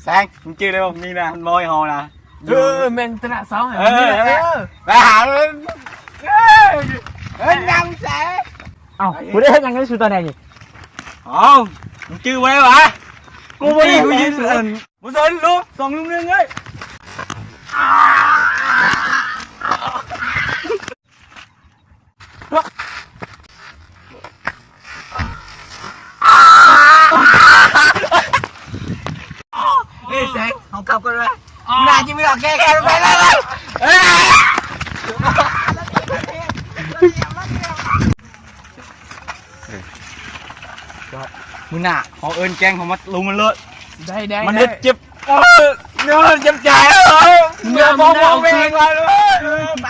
ຕງ ມຶງຈື່ໄດ້ບໍ່? ມີນະ ມັນບໍ່ໃຫ້ເຮົານະ. ເອີ ແມ່ນຕະຫຼາດເຊົ້າຫັ້ນ. ເອີ ນີ້ແຫຼະ ເອີ ໄປຫາເລີຍ. ເອີ ເອີ ນັ່ງໃສ? ເອົ້າ ກູໄດ້ເຮັດຫຍັງໃຫ້ສູຕອນໃດນີ້? ເອົ້າ ມຶງຈື່ບໍ່ໄດ້ຫວາ? ກູບໍ່ໄດ້ ກູຢືນ ບໍ່ສົນ ລູກສອງລຸມໜຶ່ງເອີຍ. ເອີຍ ແສງ ເຮົາກັບກ່ອນເວີຍ. ໜ້າຈິມີດອກແກ້ແຄ້ນໄປແລ້ວເວີຍ. ມື້ໜ້າເຮົາເອີ້ນແກ້ງເຮົາມາລຸມມັນໂລດ. ໄດ້ ໄດ້ ມັນເຮັດເຈັບ ເອີ ເຈັບໃຈ. ເອີ ເມື່ອມອງແມ່ງວ່າເລີຍ. ເອີ ໄປ.